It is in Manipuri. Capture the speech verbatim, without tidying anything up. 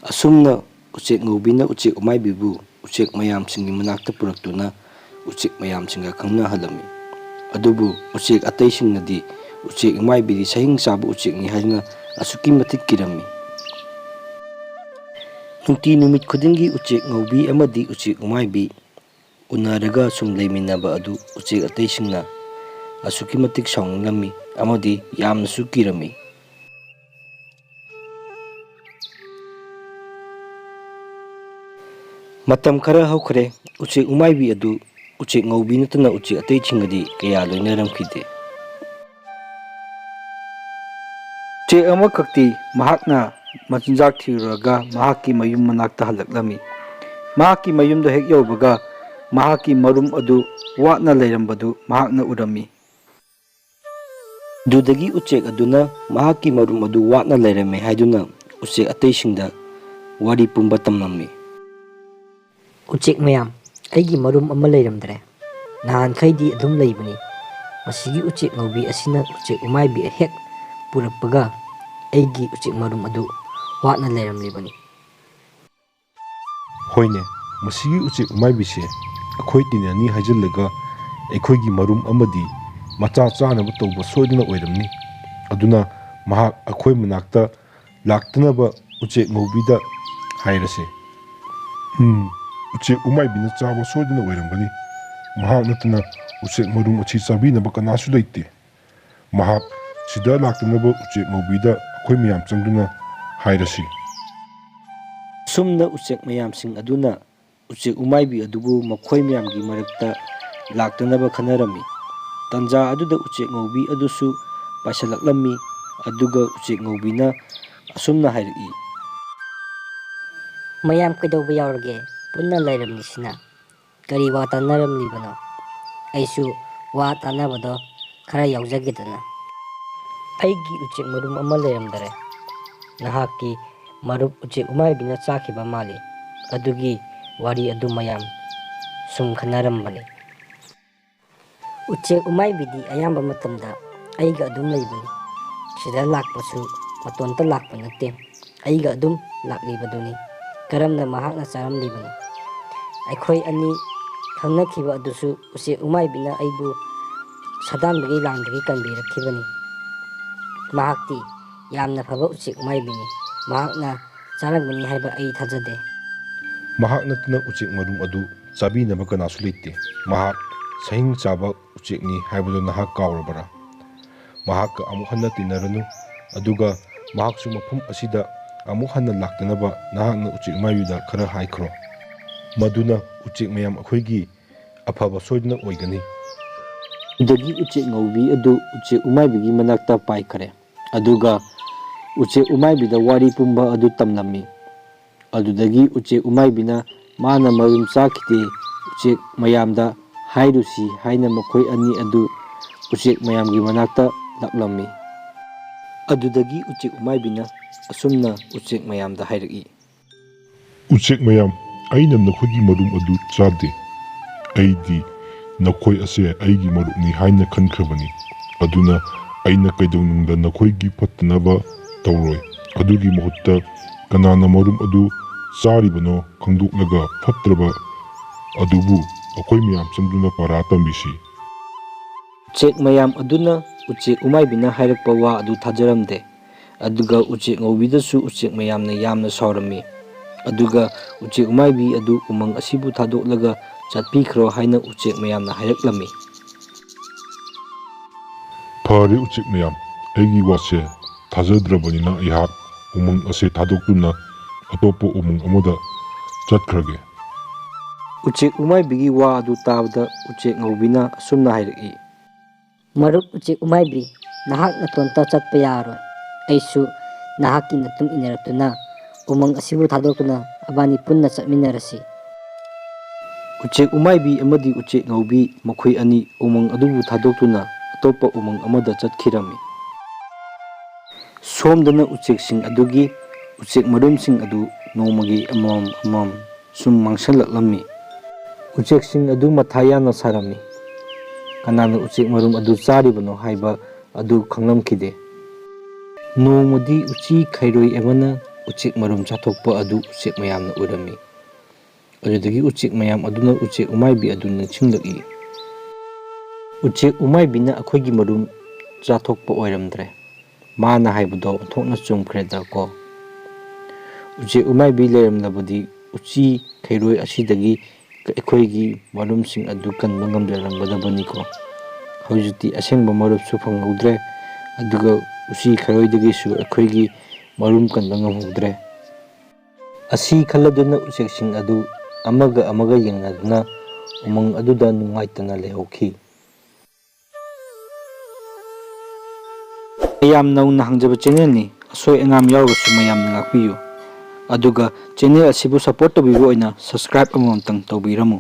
ꯑꯁꯨꯝꯅ ꯎꯆꯦꯛ ꯉꯧꯕꯤꯅ ꯎꯆꯦꯛ ꯎꯃꯥꯏꯕꯤꯕꯨ ꯎꯆꯦꯛ ꯃꯌꯥꯝꯁꯤꯡꯒꯤ ꯃꯅꯥꯛꯇ ꯄꯨꯔꯛꯇꯨꯅ ꯎꯆꯦꯛ ꯃꯌꯥꯝꯁꯤꯡꯒ ꯈꯪꯅꯍꯜꯂꯝꯃꯤ꯫ ꯑꯗꯨꯕꯨ ꯎꯆꯦꯛ ꯑꯇꯩꯁꯤꯡꯅꯗꯤ ꯎꯆꯦꯛ ꯎꯃꯥꯏꯕꯤꯗꯤ ꯁꯍꯤꯡ ꯆꯥꯕ ꯎꯆꯦꯛꯅꯤ ꯍꯥꯏꯗꯨꯅ ꯑꯁꯨꯛꯀꯤ ꯃꯇꯤꯛ ꯀꯤꯔꯝꯃꯤ꯫ ꯅꯨꯡꯇꯤ ꯅꯨꯃꯤꯠ ꯈꯨꯗꯤꯡꯒꯤ ꯎꯆꯦꯛ ꯉꯧꯕꯤ ꯑꯃꯗꯤ ꯎꯆꯦꯛ ꯎꯃꯥꯏꯕꯤ ꯎꯅꯔꯒ ꯁꯨꯝ ꯂꯩꯃꯤꯟꯅꯕ ꯑꯗꯨ ꯎꯆꯦꯛ ꯑꯇꯩꯁꯤꯡꯅ ꯑꯁꯨꯛꯀꯤ ꯃꯇꯤꯛ ꯁꯥꯎꯅꯤꯡꯂꯝꯃꯤ ꯑꯃꯗꯤ ꯌꯥꯝꯅꯁꯨ ꯀꯤꯔꯝꯃꯤ꯫ ꯃꯇꯝ ꯈꯔ ꯍꯧꯈ꯭ꯔꯦ꯫ ꯎꯆꯦꯛ ꯎꯃꯥꯏꯕꯤ ꯑꯗꯨ ꯎꯆꯦꯛ ꯉꯧꯕꯤ ꯅꯠꯇꯅ ꯎꯆꯦꯛ ꯑꯇꯩꯁꯤꯡꯒꯗꯤ ꯀꯌꯥ ꯂꯣꯏꯅꯔꯝꯈꯤꯗꯦ꯫ ꯎꯆꯦꯛ ꯑꯃꯈꯛꯇꯤ ꯃꯍꯥꯛꯅ ꯃꯆꯤꯟꯖꯥꯛ ꯊꯤꯔꯨꯔꯒ ꯃꯍꯥꯛꯀꯤ ꯃꯌꯨꯝ ꯃꯅꯥꯛꯇ ꯍꯜꯂꯛꯂꯝꯃꯤ꯫ ꯃꯍꯥꯛꯀꯤ ꯃꯌꯨꯝꯗ ꯍꯦꯛ ꯌꯧꯕꯒ ꯃꯍꯥꯛꯀꯤ ꯃꯔꯨꯝ ꯑꯗꯨ ꯋꯥꯠꯅ ꯂꯩꯔꯝꯕꯗꯨ ꯃꯍꯥꯛꯅ ꯎꯔꯝꯃꯤ꯫ ꯑꯗꯨꯗꯒꯤ ꯎꯆꯦꯛ ꯑꯗꯨꯅ ꯃꯍꯥꯛꯀꯤ ꯃꯔꯨꯝ ꯑꯗꯨ ꯋꯥꯠꯅ ꯂꯩꯔꯝꯃꯦ ꯍꯥꯏꯗꯨꯅ ꯎꯆꯦꯛ ꯑꯇꯩꯁꯤꯡꯗ ꯋꯥꯔꯤ ꯄꯨꯝꯕ ꯇꯝꯂꯝꯃꯤ꯫ ꯎꯆꯦꯛ ꯃꯌꯥꯝ, ꯑꯩꯒꯤ ꯃꯔꯨꯝ ꯑꯃ ꯂꯩꯔꯝꯗ꯭ꯔꯦ꯫ ꯅꯍꯥꯟꯈꯩꯗꯤ ꯑꯗꯨꯝ ꯂꯩꯕꯅꯤ꯫ ꯃꯁꯤꯒꯤ ꯎꯆꯦꯛ ꯉꯧꯕꯤ ꯑꯁꯤꯅ ꯎꯆꯦꯛ ꯎꯃꯥꯏꯕꯤ ꯍꯦꯛ ꯄꯨꯔꯛꯄꯒ ꯑꯩꯒꯤ ꯎꯆꯦꯛ ꯃꯔꯨꯝ ꯑꯗꯨ ꯋꯥꯠꯅ ꯂꯩꯔꯝꯂꯤꯕꯅꯤ꯫ ꯍꯣꯏꯅꯦ, ꯃꯁꯤꯒꯤ ꯎꯆꯦꯛ ꯎꯃꯥꯏꯕꯤꯁꯦ ꯑꯩꯈꯣꯏ ꯇꯤꯟꯅꯅꯤ ꯍꯥꯏꯖꯤꯜꯂꯒ ꯑꯩꯈꯣꯏꯒꯤ ꯃꯔꯨꯝ ꯑꯃꯗꯤ ꯃꯆꯥ ꯆꯥꯅꯕ ꯇꯧꯕ ꯁꯣꯏꯗꯅ ꯑꯣꯏꯔꯝꯅꯤ꯫ ꯑꯗꯨꯅ ꯃꯍꯥꯛ ꯑꯩꯈꯣꯏ ꯃꯅꯥꯛꯇ ꯂꯥꯛꯇꯅꯕ ꯎꯆꯦꯛ ꯉꯧꯕꯤꯗ ꯍꯥꯏꯔꯁꯤ꯫ ꯎꯝ, ꯎꯆꯦꯛ ꯎꯃꯥꯏꯕꯤꯅ ꯆꯥꯕ ꯁꯣꯏꯗꯅ ꯑꯣꯏꯔꯝꯒꯅꯤ꯫ ꯃꯍꯥꯛ ꯅꯠꯇꯅ ꯎꯆꯦꯛ ꯃꯔꯨꯝ ꯑꯁꯤ ꯆꯥꯕꯤꯅꯕ ꯀꯅꯥꯁꯨ ꯂꯩꯇꯦ꯫ ꯃꯍꯥꯛ ꯁꯤꯗ ꯂꯥꯛꯇꯅꯕ ꯎꯆꯦꯛ ꯉꯧꯕꯤꯗ ꯑꯩꯈꯣꯏ ꯃꯌꯥꯝ ꯆꯪꯗꯨꯅ ꯍꯥꯏꯔꯁꯤ꯫ ꯁꯨꯝꯅ ꯎꯆꯦꯛ ꯃꯌꯥꯝꯁꯤꯡ ꯑꯗꯨꯅ ꯎꯆꯦꯛ ꯎꯃꯥꯏꯕꯤ ꯑꯗꯨꯕꯨ ꯃꯈꯣꯏ ꯃꯌꯥꯝꯒꯤ ꯃꯔꯛꯇ ꯂꯥꯛꯇꯅꯕ ꯈꯟꯅꯔꯝꯃꯤ꯫ ꯇꯟꯖꯥ ꯑꯗꯨꯗ ꯎꯆꯦꯛ ꯉꯧꯕꯤ ꯑꯗꯨꯁꯨ ꯄꯥꯏꯁꯤꯜꯂꯛꯂꯝꯃꯤ꯫ ꯑꯗꯨꯒ ꯎꯆꯦꯛ ꯉꯧꯕꯤꯅ ꯑꯁꯨꯝꯅ ꯍꯥꯏꯔꯛꯏ꯫ ꯃꯌꯥꯝ ꯀꯩꯗꯧꯕ ꯌꯥꯎꯔꯒꯦ? ꯄꯨꯟꯅ ꯂꯩꯔꯝꯂꯤꯁꯤꯅ꯫ ꯀꯔꯤ ꯋꯥ ꯇꯥꯟꯅꯔꯝꯂꯤꯕꯅꯣ? ꯑꯩꯁꯨ ꯋꯥ ꯇꯥꯟꯅꯕꯗꯣ ꯈꯔ ꯌꯥꯎꯖꯒꯦꯗꯅ꯫ ꯑꯩꯒꯤ ꯎꯆꯦꯛ ꯃꯔꯨꯝ ꯑꯃ ꯂꯩꯔꯝꯗꯔꯦ꯫ ꯅꯍꯥꯛꯀꯤ ꯃꯔꯨꯞ ꯎꯆꯦꯛ ꯎꯃꯥꯏꯕꯤꯅ ꯆꯥꯈꯤꯕ ꯃꯥꯜꯂꯤ꯫ ꯑꯗꯨꯒꯤ ꯋꯥꯔꯤ ꯑꯗꯨ ꯃꯌꯥꯝ ꯁꯨꯝ ꯈꯟꯅꯔꯝꯕꯅꯤ꯫ ꯎꯆꯦꯛ ꯎꯃꯥꯏꯕꯤꯗꯤ ꯑꯌꯥꯝꯕ ꯃꯇꯝꯗ ꯑꯩꯒ ꯑꯗꯨꯝ ꯂꯩꯕꯅꯤ꯫ ꯁꯤꯗ ꯂꯥꯛꯄꯁꯨ ꯃꯇꯣꯟꯇ ꯂꯥꯛꯄ ꯅꯠꯇꯦ꯫ ꯑꯩꯒ ꯑꯗꯨꯝ ꯂꯥꯛꯂꯤꯕꯗꯨꯅꯤ꯫ ꯀꯔꯝꯅ ꯃꯍꯥꯛꯅ ꯆꯥꯔꯝꯂꯤꯕꯅꯣ? ꯑꯩꯈꯣꯏ ꯑꯅꯤ ꯈꯪꯅꯈꯤꯕ ꯑꯗꯨꯁꯨ ꯎꯆꯦꯛ ꯎꯃꯥꯏꯕꯤꯅ ꯑꯩꯕꯨ ꯁꯥꯗꯥꯟꯕꯒꯤ ꯂꯥꯟꯗꯒꯤ ꯀꯟꯕꯤꯔꯛꯈꯤꯕꯅꯤ꯫ ꯃꯍꯥꯛꯇꯤ ꯌꯥꯝꯅ ꯐꯕ ꯎꯆꯦꯛ ꯎꯃꯥꯏꯕꯤꯅꯤ꯫ ꯃꯍꯥꯛꯅ ꯆꯥꯔꯝꯒꯅꯤ ꯍꯥꯏꯕ ꯑꯩ ꯊꯥꯖꯗꯦ꯫ ꯃꯍꯥꯛ ꯅꯠꯇꯅ ꯎꯆꯦꯛ ꯃꯔꯨꯝ ꯑꯗꯨ ꯆꯥꯕꯤꯅꯕ ꯀꯅꯥꯁꯨ ꯂꯩꯇꯦ꯫ ꯃꯍꯥꯛ ꯁꯍꯤꯡ ꯆꯥꯕ ꯎꯆꯦꯛꯅꯤ ꯍꯥꯏꯕꯗꯨ ꯅꯍꯥꯛ ꯀꯥꯎꯔꯕꯔꯥ? ꯃꯍꯥꯛꯀ ꯑꯃꯨꯛ ꯍꯟꯅ ꯇꯤꯟꯅꯔꯅꯨ, ꯑꯗꯨꯒ ꯃꯍꯥꯛꯁꯨ ꯃꯐꯝ ꯑꯁꯤꯗ ꯑꯃꯨꯛ ꯍꯟꯅ ꯂꯥꯛꯇꯅꯕ ꯅꯍꯥꯛꯅ ꯎꯆꯦꯛ ꯃꯥꯏꯕꯤꯗ ꯈꯔ ꯍꯥꯏꯈ꯭ꯔꯣ꯫ ꯃꯗꯨꯅ ꯎꯆꯦꯛ ꯃꯌꯥꯝ ꯑꯩꯈꯣꯏꯒꯤ ꯑꯐꯕ ꯁꯣꯏꯗꯅ ꯑꯣꯏꯒꯅꯤ꯫ ꯑꯗꯨꯗꯒꯤ ꯎꯆꯦꯛ ꯉꯧꯕꯤ ꯑꯗꯨ ꯎꯆꯦꯛ ꯎꯃꯥꯏꯕꯤꯒꯤ ꯃꯅꯥꯛꯇ ꯄꯥꯏꯈꯔꯦ꯫ ꯑꯗꯨꯒ ꯎꯆꯦꯛ ꯎꯃꯥꯏꯕꯤꯗ ꯋꯥꯔꯤ ꯄꯨꯝꯕ ꯑꯗꯨ ꯇꯝꯂꯝꯃꯤ꯫ ꯑꯗꯨꯗꯒꯤ ꯎꯆꯦꯛ ꯎꯃꯥꯏꯕꯤꯅ ꯃꯥꯅ ꯃꯔꯨꯝ ꯆꯥꯈꯤꯗꯦ, ꯎꯆꯦꯛ ꯃꯌꯥꯝꯗ ꯍꯥꯏꯔꯨꯁꯤ ꯍꯥꯏꯅ ꯃꯈꯣꯏ ꯑꯅꯤ ꯑꯗꯨ ꯎꯆꯦꯛ ꯃꯌꯥꯝꯒꯤ ꯃꯅꯥꯛꯇ ꯂꯥꯛꯂꯝꯃꯤ꯫ ꯑꯗꯨꯗꯒꯤ ꯎꯆꯦꯛ ꯎꯃꯥꯏꯕꯤꯅ ꯑꯁꯨꯝꯅ ꯎꯆꯦꯛ ꯃꯌꯥꯝꯗ ꯍꯥꯏꯔꯛꯏ꯫ ꯎꯆꯦꯛ ꯃꯌꯥꯝ, ꯑꯩꯅ ꯅꯈꯣꯏꯒꯤ ꯃꯔꯨꯝ ꯑꯗꯨ ꯆꯥꯗꯦ꯫ ꯑꯩꯗꯤ ꯅꯈꯣꯏ ꯑꯁꯦ ꯑꯩꯒꯤ ꯃꯔꯨꯞꯅꯤ ꯍꯥꯏꯅ ꯈꯟꯈ꯭ꯔꯕꯅꯤ꯫ ꯑꯗꯨꯅ ꯑꯩꯅ ꯀꯩꯗꯧꯅꯨꯡꯗ ꯅꯈꯣꯏꯒꯤ ꯐꯠꯇꯅꯕ ꯇꯧꯔꯣꯏ꯫ ꯑꯗꯨꯒꯤ ꯃꯍꯨꯠꯇ ꯀꯅꯥꯅ ꯃꯔꯨꯝ ꯑꯗꯨ ꯆꯥꯔꯤꯕꯅꯣ ꯈꯪꯗꯣꯛꯂꯒ ꯐꯠꯇ꯭ꯔꯕ ꯑꯗꯨꯕꯨ ꯑꯩꯈꯣꯏ ꯃꯌꯥꯝ ꯆꯪꯗꯨꯅ ꯄꯔꯥ ꯇꯝꯕꯤꯁꯤ꯫ ꯎꯆꯦꯛ ꯃꯌꯥꯝ ꯑꯗꯨꯅ ꯎꯆꯦꯛ ꯎꯃꯥꯏꯕꯤꯅ ꯍꯥꯏꯔꯛꯄ ꯋꯥ ꯑꯗꯨ ꯊꯥꯖꯔꯝꯗꯦ꯫ ꯑꯗꯨꯒ ꯎꯆꯦꯛ ꯉꯧꯕꯤꯗꯁꯨ ꯎꯆꯦꯛ ꯃꯌꯥꯝꯅ ꯌꯥꯝꯅ ꯁꯥꯎꯔꯝꯃꯤ꯫ ꯑꯗꯨꯒ ꯎꯆꯦꯛ ꯎꯃꯥꯏꯕꯤ ꯑꯗꯨ ꯎꯃꯪ ꯑꯁꯤꯕꯨ ꯊꯥꯗꯣꯛꯂꯒ ꯆꯠꯄꯤꯈ꯭ꯔꯣ ꯍꯥꯏꯅ ꯎꯆꯦꯛ ꯃꯌꯥꯝꯅ ꯍꯥꯏꯔꯛꯂꯝꯃꯤ꯫ ꯐꯔꯦ ꯎꯆꯦꯛ ꯃꯌꯥꯝ, ꯑꯩꯒꯤ ꯋꯥꯁꯦ ꯊꯥꯖꯗ꯭ꯔꯕꯅꯤꯅ ꯑꯩꯍꯥꯛ ꯎꯃꯪ ꯑꯁꯦ ꯊꯥꯗꯣꯛꯇꯨꯅ ꯑꯇꯣꯞꯄ ꯎꯃꯪ ꯑꯃꯗ ꯆꯠꯈ꯭ꯔꯒꯦ꯫ ꯎꯆꯦꯛ ꯎꯃꯥꯏꯕꯤꯒꯤ ꯋꯥ ꯑꯗꯨ ꯇꯥꯕꯗ ꯎꯆꯦꯛ ꯉꯧꯕꯤꯅ ꯑꯁꯨꯝꯅ ꯍꯥꯏꯔꯛꯏ꯫ ꯃꯔꯨꯞ ꯎꯆꯦꯛ ꯎꯃꯥꯏꯕꯤ, ꯅꯍꯥꯛ ꯅꯇꯣꯟꯇ ꯆꯠꯄ ꯌꯥꯔꯣꯏ꯫ ꯑꯩꯁꯨ ꯅꯍꯥꯛꯀꯤ ꯃꯇꯨꯡ ꯏꯟꯅꯔꯛꯇꯨꯅ ꯎꯃꯪ ꯑꯁꯤꯕꯨ ꯊꯥꯗꯣꯛꯇꯨꯅ ꯑꯕꯥꯅꯤ ꯄꯨꯟꯅ ꯆꯠꯃꯤꯟꯅꯔꯁꯤ꯫ ꯎꯆꯦꯛ ꯎꯃꯥꯏꯕꯤ ꯑꯃꯗꯤ ꯎꯆꯦꯛ ꯉꯧꯕꯤ ꯃꯈꯣꯏ ꯑꯅꯤ ꯎꯃꯪ ꯑꯗꯨꯕꯨ ꯊꯥꯗꯣꯛꯇꯨꯅ ꯑꯇꯣꯞꯄ ꯎꯃꯪ ꯑꯃꯗ ꯆꯠꯈꯤꯔꯝꯃꯤ꯫ ꯁꯣꯝꯗꯅ ꯎꯆꯦꯛꯁꯤꯡ ꯑꯗꯨꯒꯤ ꯎꯆꯦꯛ ꯃꯔꯨꯝꯁꯤꯡ ꯑꯗꯨ ꯅꯣꯡꯃꯒꯤ ꯑꯃꯃꯝ ꯑꯃꯃꯝ ꯁꯨꯝ ꯃꯥꯡꯁꯤꯜꯂꯛꯂꯝꯃꯤ꯫ ꯎꯆꯦꯛꯁꯤꯡ ꯑꯗꯨ ꯃꯊꯥ ꯌꯥꯝꯅ ꯁꯥꯔꯝꯃꯤ꯫ ꯀꯅꯥꯅ ꯎꯆꯦꯛ ꯃꯔꯨꯝ ꯑꯗꯨ ꯆꯥꯔꯤꯕꯅꯣ ꯍꯥꯏꯕ ꯑꯗꯨ ꯈꯪꯂꯝꯈꯤꯗꯦ꯫ ꯅꯣꯡꯃꯗꯤ ꯎꯆꯤ ꯈꯩꯔꯣꯏ ꯑꯃꯅ ꯎꯆꯦꯛ ꯃꯔꯨꯝ ꯆꯥꯊꯣꯛꯄ ꯑꯗꯨ ꯎꯆꯦꯛ ꯃꯌꯥꯝꯅ ꯎꯔꯝꯃꯤ꯫ ꯑꯗꯨꯗꯒꯤ ꯎꯆꯦꯛ ꯃꯌꯥꯝ ꯑꯗꯨꯅ ꯎꯆꯦꯛ ꯎꯃꯥꯏꯕꯤ ꯑꯗꯨ ꯅꯤꯡꯁꯤꯡꯂꯛꯏ꯫ ꯎꯆꯦꯛ ꯎꯃꯥꯏꯕꯤꯅ ꯑꯩꯈꯣꯏꯒꯤ ꯃꯔꯨꯝ ꯆꯥꯊꯣꯛꯄ ꯑꯣꯏꯔꯝꯗ꯭ꯔꯦ꯫ ꯃꯥꯅ ꯍꯥꯏꯕꯗꯣ ꯑꯣꯟꯊꯣꯛꯅ ꯆꯨꯝꯈ꯭ꯔꯦꯗꯀꯣ꯫ ꯎꯆꯦꯛ ꯎꯃꯥꯏꯕꯤ ꯂꯩꯔꯝꯂꯕꯗꯤ ꯎꯆꯤ ꯈꯩꯔꯣꯏ ꯑꯁꯤꯗꯒꯤ ꯑꯩꯈꯣꯏꯒꯤ ꯃꯔꯨꯝꯁꯤꯡ ꯑꯗꯨ ꯀꯟꯕ ꯉꯝꯖꯔꯝꯒꯗꯕꯅꯤꯀꯣ꯫ ꯍꯧꯖꯤꯛꯇꯤ ꯑꯁꯦꯡꯕ ꯃꯔꯨꯞꯁꯨ ꯐꯪꯍꯧꯗ꯭ꯔꯦ, ꯑꯗꯨꯒ ꯎꯆꯤ ꯈꯩꯔꯣꯏꯗꯒꯤꯁꯨ ꯑꯩꯈꯣꯏꯒꯤ ꯃꯔꯨꯝ ꯀꯟꯕ ꯉꯝꯍꯧꯗ꯭ꯔꯦ꯫ ꯑꯁꯤ ꯈꯜꯂꯗꯨꯅ ꯎꯆꯦꯛꯁꯤꯡ ꯑꯗꯨ ꯑꯃꯒ ꯑꯃꯒ ꯌꯦꯡꯅꯗꯨꯅ ꯎꯃꯪ ꯑꯗꯨꯗ ꯅꯨꯡꯉꯥꯏꯇꯅ ꯂꯩꯍꯧꯈꯤ꯫ ꯃꯌꯥꯝ ꯅꯧꯅ ꯍꯥꯡꯖꯕ ꯆꯦꯅꯦꯜꯅꯤ, ꯑꯁꯣꯏ ꯑꯉꯥꯝ ꯌꯥꯎꯔꯒꯁꯨ ꯃꯌꯥꯝꯅ ꯉꯥꯛꯄꯤꯌꯨ꯫ ꯑꯗꯨꯒ ꯆꯦꯅꯦꯜ ꯑꯁꯤꯕꯨ ꯁꯄꯣꯔꯠ ꯇꯧꯕꯤꯕ ꯑꯣꯏꯅ ꯁꯕꯁꯀ꯭ꯔꯥꯏꯕ ꯑꯃꯃꯝꯇꯪ ꯇꯧꯕꯤꯔꯝꯃꯨ꯫